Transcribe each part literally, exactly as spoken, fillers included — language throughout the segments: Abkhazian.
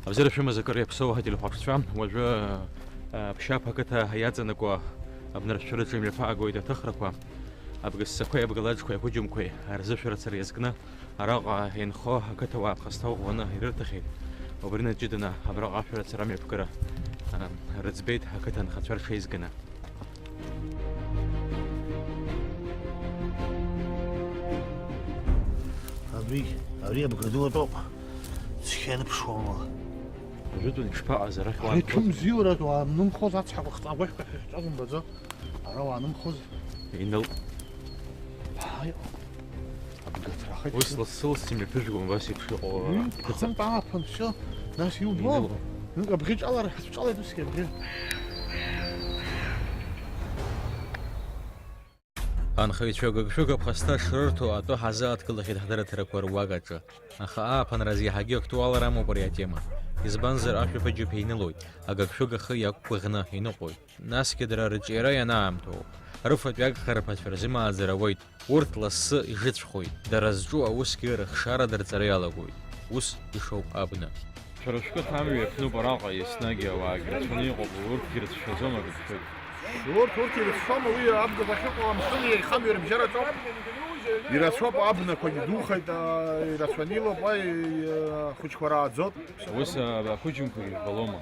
Абзиара шәымаз акыр иаԥсоу ҳателехәаԥшцәа, уажәы, а, Ԥшьаԥ ақыҭа иаҵанакуа абнаршәыраҿы имҩаԥаагоит аҭыхрақәа, абгассақәеи абгалаџқәеи ақәыџьымқәеи рзышәарацара иазкны, араҟа инхо ақыҭауаа ԥхасҭа ӷәӷәаны ирырҭахьеит. Убри наҷыданы абраҟа ашәарацара амҩаԥгара, а, рыӡбеит ақыҭа анхацәа рҽеизганы. Абри, абри абгадуатәоуп. Цқьа ианыԥшуама? Ажәытәан ишԥаҟаз арахь? Ари уаанхоз? Ҭәымзиуратә уаанымхоз, ацҳақәа хҵа агәашәқәа ахьыхҟьаз умбаӡо? Ара уаанымхоз? Инал. Ааи. Абгаҭра ахеит. Уи слассы-лассы имҩаԥыжәгон убас еиԥш иҟоу. Ҩынтә, ԥхынтә ааԥын, всё, нас иубо. Инал. Ҩынтә абӷьыҷ алара ҳацәҿалеит усгьы абӷьы. Анхаҩцәа агыгшәыг аԥхасҭа шрырҭо атәы ҳазааҭгылахьеит ҳдырраҭарақәа руак аҿы. Аха ааԥынразы иаҳагьы актуалра амоуп ари атема. Избанзар, ашәаԥыџьаԥ еинылоит, агыгшәыг ахы иақәгәыӷны иныҟәоит. Насгьы дара рыҿиара ианаамҭоу, рыфатә иагхарԥацәа рзы мааӡара ауеит. Урҭ лассы ижыцәхоит, дара зҿу аусгьы рыхшара дырҵара иалагоит. Ус ишоуп абна. Шәара шәқыҭа амҩа иаԥнуп араҟа, еснагь ауаагьы рацәаны иҟоуп, урҭгьы рыцәшәаӡом агыгшәыг. Урҭ, урҭ ирыцәшәома, уи абгақәа ахьыҟоу амшын еихамҩа рыбжьараҿоуп. Ирацәоуп, абнақәагьы духеит, аа, ирацәаны илоуп, уа, ахәыҷқәа рааӡоит. Ус, а, ақәыџьымқәагьы жәбалома?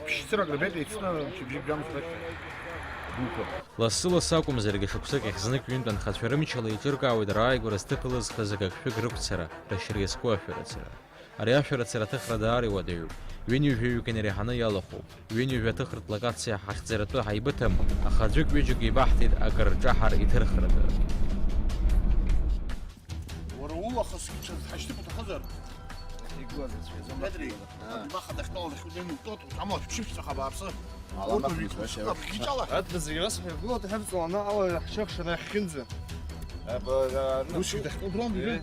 Ԥшьцырак рбеит еицны, мчыбжьык жәамш рышьҭахь. Дуқәа. Лассы-лассы акәымзаргьы, шықәсык ахь знык-ҩынтә анхацәа рымчала еиҿыркаауеит рааигәара зҭыԥ лызхыз агыгшәыг рықәцара, рашьра иазку ашәарыцара. Ари ашәарыцара аҭыхра даара иуадаҩуп. Ҩынҩажәаҩык инареиҳаны иалахәуп. Ҩынҩажәа аҭыхратә локациа ҳахьӡаратәы ҳаибыҭам, аха аӡәык-ҩыџьак еибаҳҭеит акыр рҿаҳар иҭырхратәы. Уара улахысгьы ҽаз ҳашьҭыԥ уҭахызар? Игылаз ацәгьаӡом. Петри, аа, абри Маха дахьтәалаз ахь унеины утәоуп, уҭамлашәа ԥшьышәҵәаха бааԥсы. Ала урҭ нахәыц уажәы башьа. Ишьҭыхны абӷьыҷала. Арҭ зегьы рыцҳа, иргылоит, иҳавҵуа, ана ала иаҳчахша нахьхьынӡа. Аб-, а, Русик нахук, дахьтәоу дрон, э, ижәи?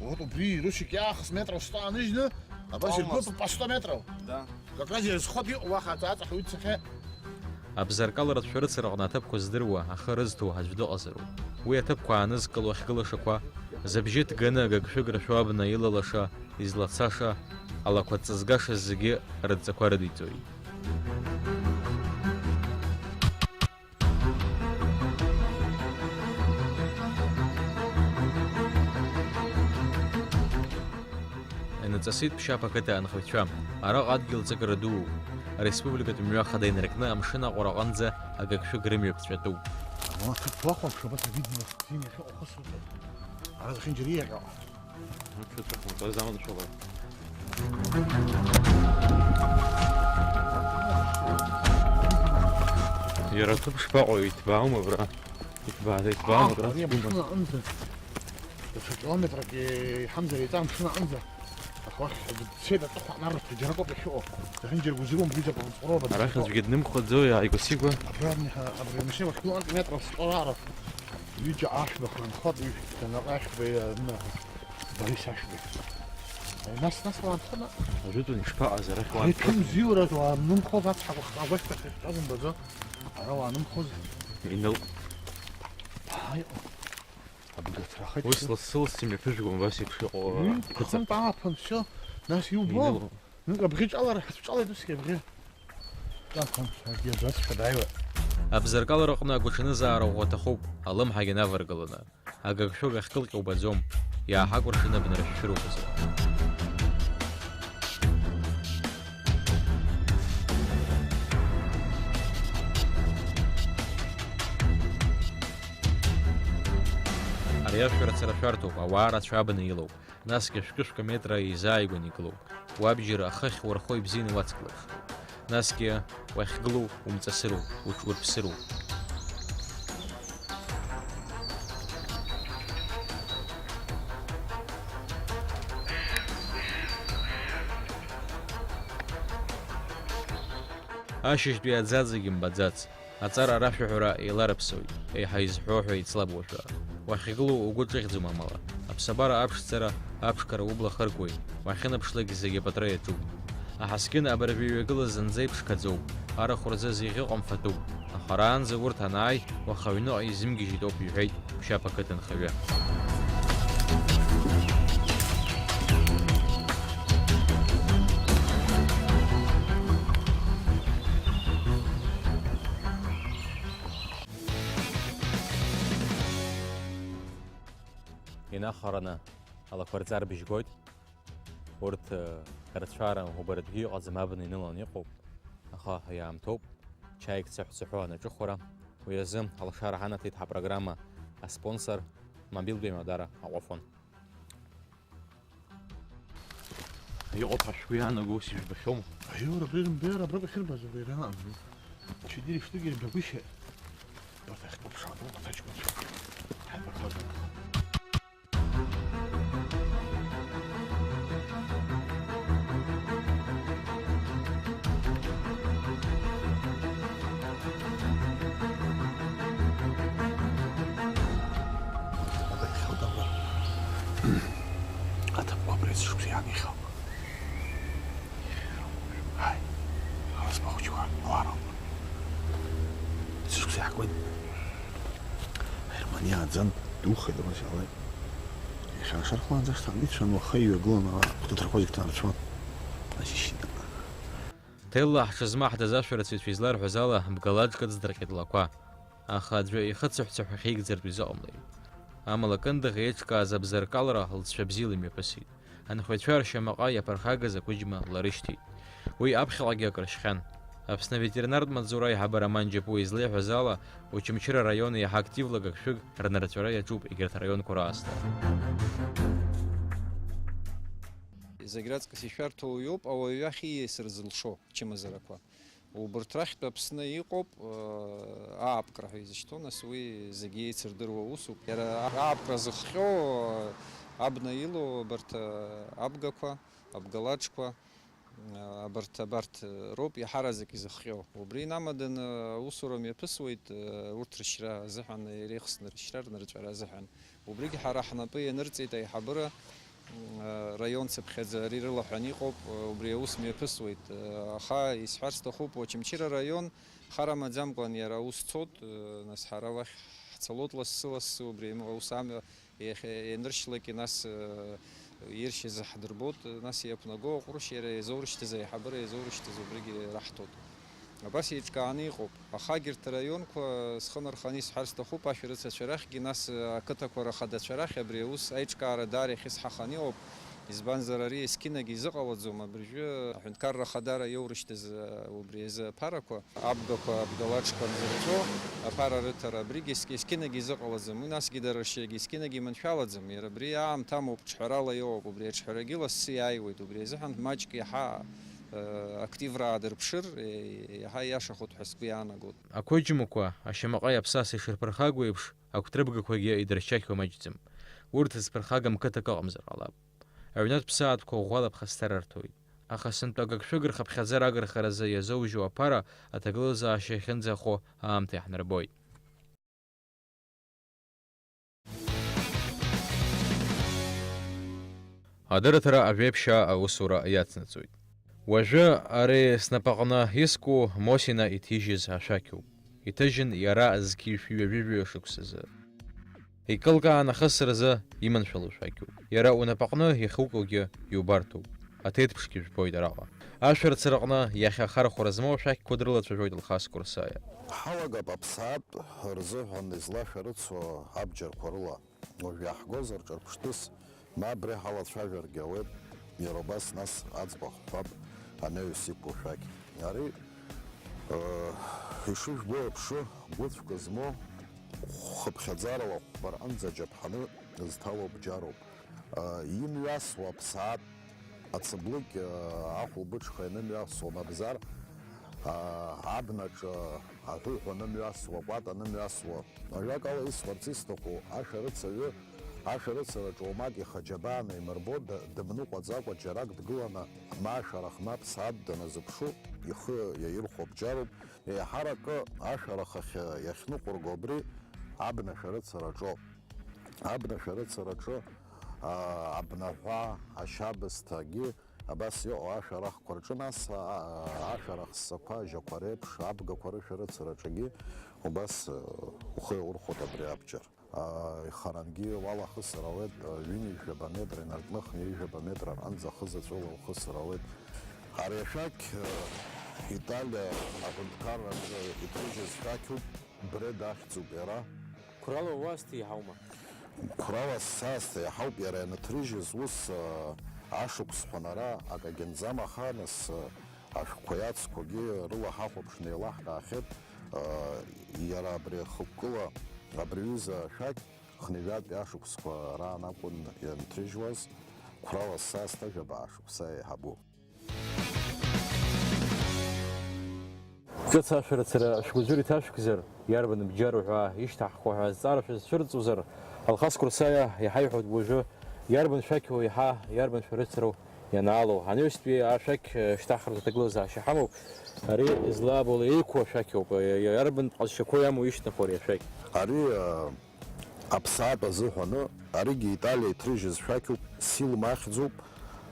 Вот убри, Русик иаахыс метров сто аныжьны, абас Алма иргылоуп по сто метров. Да. Как раз ирызхоит иҟоу уаҳа аҵаҟа уи дцахьеит. Абзаркаларатә шәарыцара аҟны аҭыԥқәа здыруа, ахы рызҭо аӡә дыҟазароуп. Уи аҭыԥқәа аанызкыло ахьгылашақәа, зыбжьы ҭганы агыгшәыг рашәо абна илалаша, излацаша, алақәа ҵызгаша зегьы рыдҵақәа рыдиҵоит. Инаҵысит Ԥшьаԥ ақыҭа анхаҩцәа. Араҟа адгьыл ҵакыра дууп. Ареспубликатә мҩа хада инаркны амшын аҟәара аҟынӡа агыгшәыг рымҩа ԥҵәатәуп. Ала ҭыԥ уахәаԥш, абас авидео сцене ахьыҟоу хысуп. Ара зехьынџьара ииаҟьо. Ҳәа ҿыцәахо, ҵара заманшәалоу. Иара аҭыԥ шԥаҟоу, иҭбааума абра? Иҭбаа-, иҭбааума абра? Ари амшын аҟынӡа. Даҽа километрак еиҳамзар еиҵа амшын аҟынӡа. Аха уахь дцеит аҵыхәа анарыҭ џьаракоуп иахьыҟоу. Зехьынџьара гәазыруам, бҩыза бҟаҵҟроуп. Арахь аӡәгьы днымхаӡои, ааигәа-сигәа? Абра абни ҳа-, абри амашьына уахьтәоу метров сто раарахә. Ҩыџьа ашәба хынхоит, ҩышәи ԥшьҭа наҟ ашәба ианынарҳәа. Борис ашәба. Аи, нас, нас уаанхома? Ажәытәан ишԥаҟаз арахь уаанхоз? Ари ҭәымзиуратә уаанымхоз, ацҳақәа хҵа агәашәқәа ахьыхҟьаз умбаӡо? Ара уаанымхоз? Инал. Ааи, абгацрахеит. Ус лассы-лассы имҩаԥыжәгон убас еиԥш иҟоу. Ҩынтә, ԥхынтә ааԥын, всё, нас иубо? Инал. Ҩынтә абӷьыҷ алара ҳацәҿалеит усгьы абӷьы. Ҵаҟа, ҳаргьы абасшәа дааиуа. Абзаркалараҟны агәаҽанызаара ӷәӷәа аҭахуп, алымҳагь инаваргаланы. Агыгшәыг ахькылҟьо убаӡом, иааҳакәыршаны абнаршәшәыроуп азы. Ари ашәарыцара шәарҭоуп, ауаа рацәа абна илоуп. Насгьы шәкы-шәкы метра еизааигәаны игылоуп. Уабџьар ахы ахьурхо ибзианы уацклаԥшуеит. Насгьы уахьгылоу умҵасыроуп, уҽурԥсыроуп. Ашьыжьтәи аӡаӡагьы мбаӡац. Аҵара арашәаҳәара еиларыԥсоит, еиҳа изҳәо ҳәа еицлабуашәа. Уахьгылоу угәы ҿыӷьӡом амала. Аԥсабара аԥшӡара, аԥшқара убла хыркуеит, уахьынаԥшлак зегьы апатра иаҿуп. Аҳаскьын абыржәы иҩагылаз зынӡа иԥшқаӡоуп, арахә рзы зегь ыҟам фатәуп, аха араанӡа урҭ анааи, уаха аҩныҟа изымгьежьит ауп, иҳәеит Ԥшьаԥ ақыҭанхаҩы. Ахараны алақәа рҵар бжьгоит. Урҭ, э, рцәара убаратәгьы иҟаӡам, абна иныланы иҟоуп. Аха иаамҭоуп. Чаик цыҳә-цыҳәо анаҿыхәара. Уи азы алшара ҳанаҭеит ҳапрограмма аспонсор, мобилтә аимадара Аҟәафон. Иҟоуп ҳәа шәгәы иаанаго ус ижәбахьоума? Аиура, абри рымбеиара абраҟа ахьырбаз, абри ара. Четыре штуки рбагәышьа. Абарҭ ахькылԥшаатәу аҭаҷкәанцәа. Ҳаибарҭәаган. Аҭыԥқәа абри шықәса иаанихап. Ҳаи, аӡбахәыҷқәа, ауаа роуп. Шықәса иаҳкуеит. Аерманиа аӡан духеит, абас иҟалеит. Иахьа ашархәаанӡа шҭандицәан, уаха иҩагылан ала, хәҭаҭарқәа зегь ҭанарцәуан. Азишьит. Ҭелла ҳҽызмаҳдаз ашәарыцаҩцәа изларҳәаз ала, Бгалаџка ддырҟьеит лақәа. Аха аӡәы ихы цыҳәцыҳәа ахьеигӡартә изыҟамлеит. Амала Кындыӷ еиҿкааз абзаркалра лҵшәа бзиала имҩаԥысит. Анхаҩцәа ршьамаҟа иаԥырхагаз ақәыџьма ларышьҭит. Уи аԥхьаҟагьы акрышьхьан. Аԥсны аветеринартә маҵзура аиҳабы Роман Џьапуа излеиҳәаз ала, Очамчыра араион еиҳа активла гакшәык рнарҵәара иаҿуп егьырҭ араионқәа раасҭа. Зегь раҵкыс ишәарҭоу иоуп ауаҩы иахь ииасыр зылшо ачымазарақәа. Убырҭ рахьтә Аԥсны иҟоуп, э, аапкра ҳәа изышьҭоу, нас уи зегьы еицырдыруа усуп. Иара аапкра зыхҟьо, э, абна илоу абарҭ, э, абгақәа, абгалаџқәа, э, абарҭ, абарҭ, э, роуп иаҳараӡак изыхҟьо. Убри инамаданы аусура мҩаԥысуеит, э, урҭ рышьра азыҳәан, иреихсны рышьра, рнырҵәара азыҳәан. Убригь ҳара ҳнапы ианырҵеит аиҳабыра, м, раион цыԥхьаӡа ари рылаҳәан иҟоуп, убри аус мҩаԥысуеит. Аха исҳәар сҭахуп, Очамчыра раион хар амаӡамкәан иара аус цот, нас ҳара уахь ҳцалот лассы-лассы, убри аус амҩа иахьа ианыршьлакгьы, нас иршьыз ҳдырбот, нас иақәнаго аҟәрышь иара иазоурышьҭыз, аиҳабыра иазоурышьҭыз убригьы раҳҭот. Абас еиҿкааны иҟоуп. Ахагьырҭ араионқәа схы нарханы исҳәар сҭахуп, ашәарыцацәа рахьгьы, нас ақыҭақәа рахадацәа рахь абри аус аиҿкаара даара ихьысҳаханы иҟоуп, избанзар ари есқьынагьы изыҟалаӡом, абыржәы аҳәынҭқарра ахадара иоурышьҭыз убри азы аԥарақәа, абгақәа, абгалаџқәа анзырҵәо аԥара рыҭара, абригь есқь-, есқьынагьы изыҟалаӡом, уи насгьы дара ршьагьы есқьынагьы иманшәалаӡам, иара абри аамҭа амоуп, ҿҳәарала иоуп, убри аҿҳәарагьы лассы иааиуеит, убри азыҳәан маҷк иаҳа активра аадырԥшыр, иаҳа ииашахоит ҳәа сгәы иаанагоит. Ақәыџьмақәа ашьамаҟа иаԥсаса ишырԥырхагоу еиԥш, агәҭрыбгақәагьы идырччахьоу маҷӡам. Урҭ зԥырхагам қыҭак ыҟамзар ҟалап. Аҩнатә ԥсаатәқәа ӷәӷәала ԥхасҭара рҭоит. Аха сынтәа агыгшәыг рхыԥхьаӡара агырхаразы иазоужьу аԥара аҭагылазаашьа иахьынӡахо аамҭа иаҳнарбоит. Адырраҭара ажәеиԥшьаа аусура иацнаҵоит. Уажәы ари снапаҟны иску Мосина иҭижьыз ашәақьоуп. Иҭыжьын иара зқьи жәшәи ҩажәи жәаҩа шықәсазы. Икылкаан ахысразы иманшәалоу шәақьуп. Иара унапаҟны иахьукугьы иубарҭоуп. Аҭеҭԥшгьы жәбоит араҟа. Ашәарыцараҟны иахьа ахархәара змоу ашәақьқәа дрылацәажәоит Алхас Курсаиа. Ҳалагап аԥсаатә рзыҳәан излашәарыцо абџьарқәа рыла. Уажә иаҳгозар ҿырԥштәыс, ма абри ҳалацәажәаргьы ауеит, иара убас нас аӡбахә ҳҳәап, анаҩс иқәу шәақь. Ари, э, ишыжәбо еиԥш, гәыцәк змоу, хыԥхьаӡарала хәба рҟынӡа аџьаԥҳаны зҭало бџьаруп. Э, имҩасуа аԥсаатә, ацыблыкь, э, ахәылбыҽха ианымҩасуа мамзар, э, абнаҿы аҳәыҳә анымҩасуа, акәат анымҩасуа. Ажәакала, исҳәарц исҭаху, ашәарыцаҩы ашәарыцараҿы уамак ихы аџьабаа наимырбо, д-, дымныҟәаӡакәа џьарак дгыланы, ма ашәарах, ма аԥсаатә даназыԥшу, ихы иаирхәо бџьаруп. Еиҳаракы ашәарах ахь иахьныҟәырго абри абна шәарыцараҿоуп. Абна шәарыцараҿы, аа, абнаҳәа, ашьабсҭагьы, абас иҟоу ашәарахқәа рҿы, нас, а, а, ашәарах ссақәа ажьақәа реиԥш, абгақәа рышәарыцараҿгьы убас, э, ухы иаурхәоит абри абџьар. А, ихарангьы уалахысыр ауеит, э, ҩынҩажәаба метра инаркны хынҩажәаба метра рҟынӡа хы заҵәыла ухысыр ауеит. Ари ашәақь, э, Италиа аҳәынҭқарраҿы иҭыжьыз шәақьуп, Бреда ахьӡуп иара. Қәрала уасҭа иаҳаума? Қәрала саасҭа иаҳауп иара ианыҭрыжьыз ус, ашықәс ҳәа ара акагьы нӡам, аха нас ашәҟәқәеи ацқәагьы рыла ҳахәаԥшны еилаҳкаахьеит, иара абри ахықәкыла абри аҩыза ашәақь хынҩажәатәи ашықәсқәа раан акәын ианҭрыжьуаз, қәрала саасҭа жәабаа шықәса еиҳабу. Ҿыц ашәарыцара шәгәыӡәыр иҭашәкзар, иарбан бџьару ҳәа ишьҭаҳхуа ҳәа азҵаара шәызцәырҵуазар, Алхас Курсаиа иаҳа иҳәоит уажәы, иарбан шәақьу еиҳа, иарбан шәарыцару ианаалоу. Анаҩстәи ашәақь, э, шьҭаҳхратә аҭагылазаашьа ҳамоуп. Ари злабула еиқәу ашәақьоуп. Э, иарбан ҟазшьақәоу иамоу ишьҭнахуа ари ашәақь? Ари, э, Аԥсаатә азыҳәаны, аригьы Италиа иҭрыжьыз шәақьуп, Силма ахьӡуп,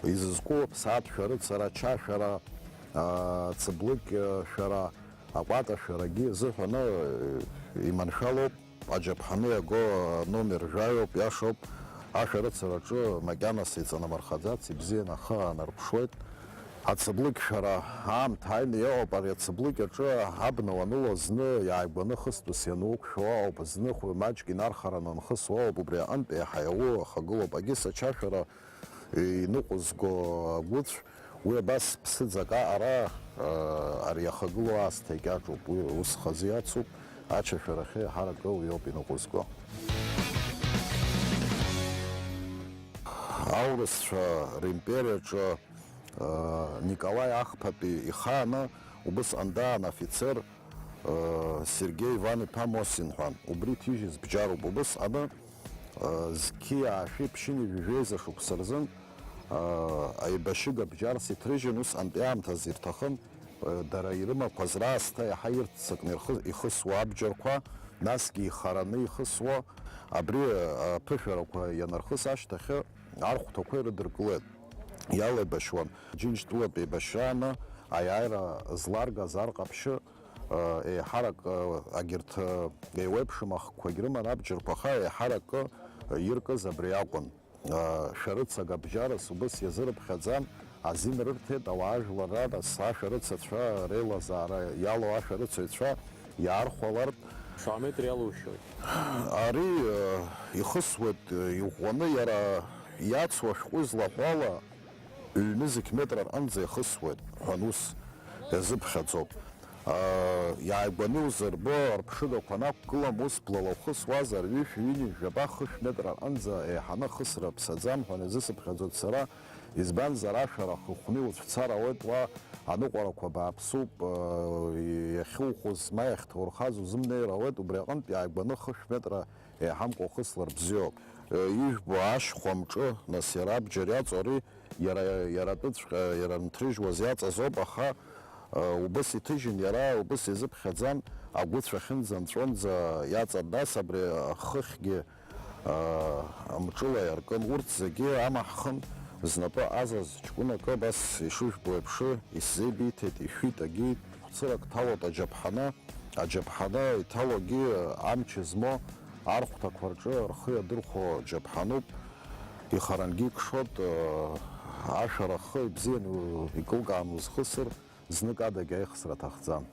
изызку аԥсаатә шәарыцара, ачашәара, ацыблыкь шәара, акәата шәарагьы азыҳәаны иманшәалоуп, аџьаԥҳаны иаго номер жәаҩоуп, иашоуп, ашәарыцараҿы макьанас иҵанамырхаӡац, ибзианы ахы аанарԥшуеит. Ацыблыкь шәара аамҭа ааины иҟоуп, ари ацыблыкь аҿы абна уаныло зны иааигәаны хыстәыс иануқәшәо ауп, зны хәы маҷк инархараны уанхысуа ауп, убри аҟынтә еиҳа иауу ахагылоуп, агьыс ачашәара иныҟәызго агәыцә, уи абас ԥсыӡак аҟара, ари иахагылоу аасҭа икьаҿуп, уи ус хазы иацуп, ачашәарахьы еиҳарак уи ауп иныҟәызго. Аурысцәа римпериаҿы Николаи Ахԥатәи ихааны убысҟан даан афицер, Сергеи Иван-иԥа Мосин ҳәа. Убри иҭижьыз бџьаруп. Убысҟаны, зқьи аашәи ԥшьыни жәаҩеиза шықәса рзын, аибашьыга бџьарс иҭрыжьын, усҟантәи аамҭазы ирҭахын, дара ирымақәаз раасҭа иаҳа ирццакны ирхы-, ихысуа абџьарқәа, насгьы ихараны ихысуа, абри, аԥышәарақәа ианархыс ашьҭахьы, архәҭақәа ирыдыркылеит, иалеибашьуан. Џьынџьтәылатә еибашьрааны аиааира зларгаз ар ҟаԥшьы, еиҳарак, агьырҭ, еиуеиԥшым ахқәагь рыман абџьарқәа, аха еиҳаракы иркыз абри акәын. Шәарыцага бџьарас убыс иазырыԥхьаӡан, азин рырҭеит ауаажәлар, нас ашәарыцацәа реилазаара иалоу ашәарыцаҩцәа иаархәалартә. Шаҟа метр иалоушьоит? Ари, э, ихысуеит, э, иӷәӷәаны иара иацу ашәҟәы излаҳәо ала, ҩ-нызқь метр арҟынӡа ихысуеит, ҳәан ус иазыԥхьаӡоуп. Э, иааигәаны иузырбо, рԥшыгақәа анақәгылам, ус блала ухысуазар, ҩышә, ҩынҩажәаба, хышә метр арҟынӡа еиҳаны ахысра ԥсаӡам, ҳәан иазысыԥхьаӡоит сара, избанзар, ашәара хыхәны иуцәцар ауеит, уа аныҟәарақәа бааԥсуп, иахьухәыз ма иахьҭаурхаз узымнеир ауеит, убри аҟынтә иааигәаны хышә метра еиҳамкәа ухыслар бзиоуп. Ижәбо ашьхәа амҿы, нас, иара абџьар иаҵоу ари, иара, иара атәыҵәҟьа, иара нҭрыжьуаз иаҵаз ауп, аха, убыс иҭыжьын иара, убыс изыԥхьаӡан, агәыцә ахьынӡа нҵәонӡа иаҵан, нас абри ахыхьгьы, аа, амҿыла иаркын. Урҭ зегьы амаҳхын, знапы азаз ҷкәын акы абас ишыжәбо еиԥш исзеибиҭеит, ишәит, агьит. Хәцырак ҭалоит аџьаԥҳаны, аџьаԥҳаны иҭалогьы амч змоу архәҭақәа рҿы рхы иадырхәо џьаԥҳануп, ихарангьы икшоит, аа, ашәарах ибзианы икылкааны узхысыр, знык адагь аихсра аҭахӡам.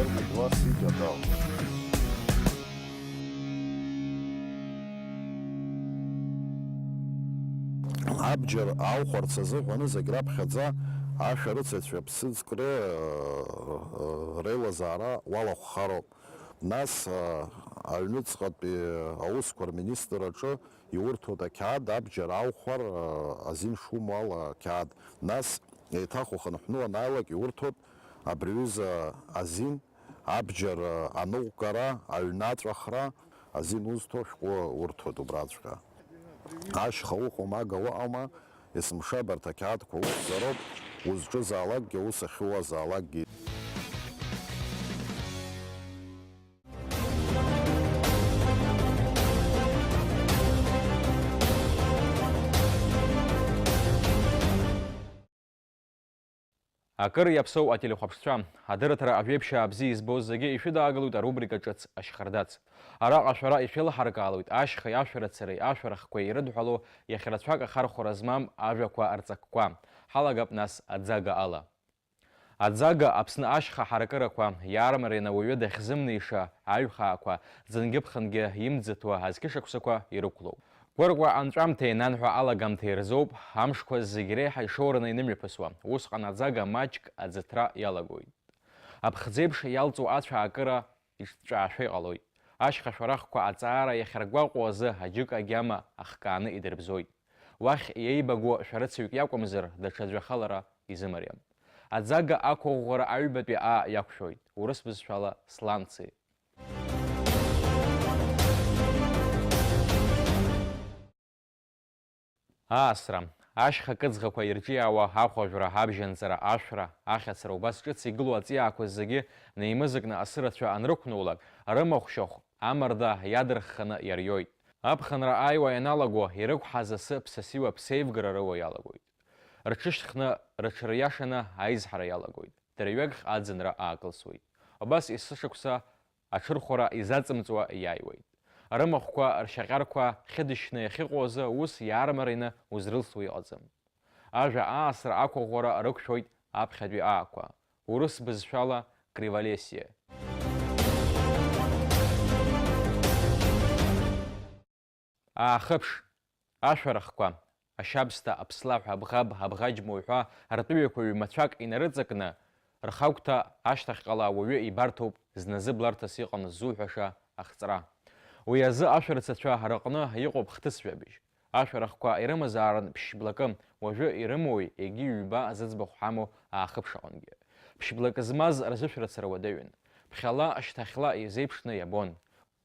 Первые два сидя там. Абџьар аухәарц азыҳәаны зегь раԥхьаӡа ашәарыцаҩцәа ԥсыӡкра, э, э, реилазаара уалахәхароуп. Нас, э, аҩныҵҟатәи аусқәа рминистрраҿы иурҭоит ақьаад, абџьар аухәар, э, азин шумоу ала ақьаад. Нас еиҭах ухынҳәны уанааилак иурҭоит абри аҩыза азин, абџьар аныҟәгара, аҩны аҵәахра, азин узҭо шәҟәы урҭоит убраҵәҟьа. Ашьха уҟоума, ага уҟоума, есымша абарҭ ақьаадқәа уқәзароуп, узҿызаалакгьы, ус ахьууазаалакгьы. Акыр иаԥсоу ателехәаԥшцәа, адырраҭара Ажәеиԥшьаа бзиа избоз зегьы ишәыдаагалоит арубрика ҿыц Ашьхардац. Араҟа шәара ишәеилаҳаркаалоит ашьхеи ашәарыцареи ашәарахқәеи ирыдҳәалоу иахьа рацәак ахархәара змам ажәақәа рҵакқәа. Ҳалагап нас аӡага ала. Аӡага Аԥсны ашьха ҳаракырақәа иаармарианы ауаҩы дахьзымнеиша аҩхаақәа, ӡынгьы-ԥхынгьы имӡыҭуа азқьышықәсақәа ирықәлоуп. Кәыркәа анҵәамҭеи нанҳәа алагамҭеи рзоуп амшқәа зегь реиҳа ишоураны инымҩаԥысуа. Усҟан аӡага маҷк аӡыҭра иалагоит. Аԥхӡеиԥш иалҵуа ацәаакыра иҿҵәаашәа иҟалоит. Ашьха шәарахқәа аҵаара иахьаргәаҟуа азы аџьыка агьама ахкааны идырбзоит. Уахь иеибагоу шәарыцаҩык иакәымзар, даҽа ӡәахалара изымариам. Аӡага ақәыӷәӷәара аҩбатәи аа иақәшәоит, урыс бызшәала сланцы. Аасра. Ашьха кыӡӷақәа ирҿиаауа ахәажәра, абжьанҵара, ашәра, ахьацара убас ҿыц игылоу аҵиаақәа зегьы неимызакны асы рацәа анрықәнаулак, рымахә шьахә амарда иадырхханы иариоит. Аԥхынра ааиуа ианалаго, ирықәҳаз асы ԥсасиуа ԥсеивгара рыуа иалагоит. Рҽышьҭхны, рыҽыриашаны аизҳара иалагоит. Дырҩегьх аӡынра аакылсуеит. Убас есышықәса аҽырхәара изаҵымҵуа иааиуеит. Рымахәқәа, ршьаҟьарқәа хьыдышьшьны иахьыҟоу азы ус иаармарины узрылсуа иҟаӡам. Ажәа аасра ақәыӷәӷәара рықәшәоит аԥхьатәи аақәа, урыс бызшәала криволесие. Аахыԥш, ашәарахқәа, ашьабсҭа, аԥслаҳә, абӷаб, абӷаџьма уҳәа ртәыҩақәа ҩ-мацәак инарыҵакны, рхагәҭа ашьҭахьҟала ауаҩы ибарҭоуп зназы бларҭас иҟан ззуҳәаша ахҵра. Уи азы ашәарыцацәа рыҟны иҟоуп хҭыс жәабжь. Ашәарахқәа ирымазаарын ԥшь-блакы, уажәы ирымоуи, егьи ҩба зыӡбахә ҳамоу аахыԥш аҟынгьы. Ԥшь-блакы змаз рзышәарыцара уадаҩын. Ԥхьала, шьҭахьла еизеиԥшны иабон.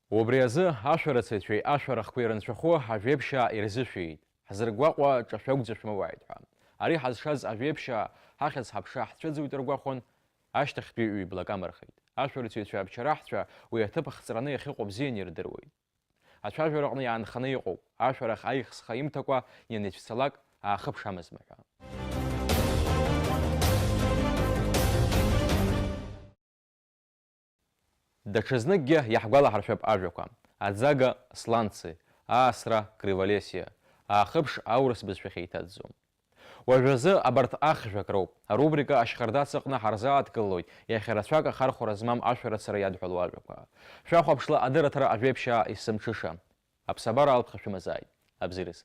Убри азы ашәарыцаҩцәеи ашәарахқәеи рынцәахәы Ажәеиԥшьаа ирзышәиит, ҳзыргәаҟуа ҿашәагәӡа шәмоуааит ҳәа. Ари ҳазшаз Ажәеиԥшьаа ҳахьӡ-ҳаԥша ҳцәыӡуеит ргәахәын, ашьҭахьтәи ҩ-блак амырхит. Ашәарыцаҩцәа абчараҳцәа уи аҭыԥ ахҵраны иахьыҟоу бзианы ирдыруеит. Ацәажәараҟны иаанханы иҟоуп, ашәарах аихсха имҭакәа ианицәцалак аахыԥшамызма ҳәа. Даҽазныкгьы иаҳгәалаҳаршәап ажәақәа, аӡага сланцы, аасра криволесие, аахыԥш аурыс бызшәахь еиҭаӡом. Уажәазы абарҭ ахжәак роуп. Арубрика Ашьхардац аҟны ҳарзааҭгылоит иахьа рацәак ахархәара змам ашәарыцара иадҳәалоу ажәақәа. Шәахәаԥшла адырраҭара Ажәеиԥшьаа есымҽыша. Аԥсабара алԥха шәымазааит. Абзиараз.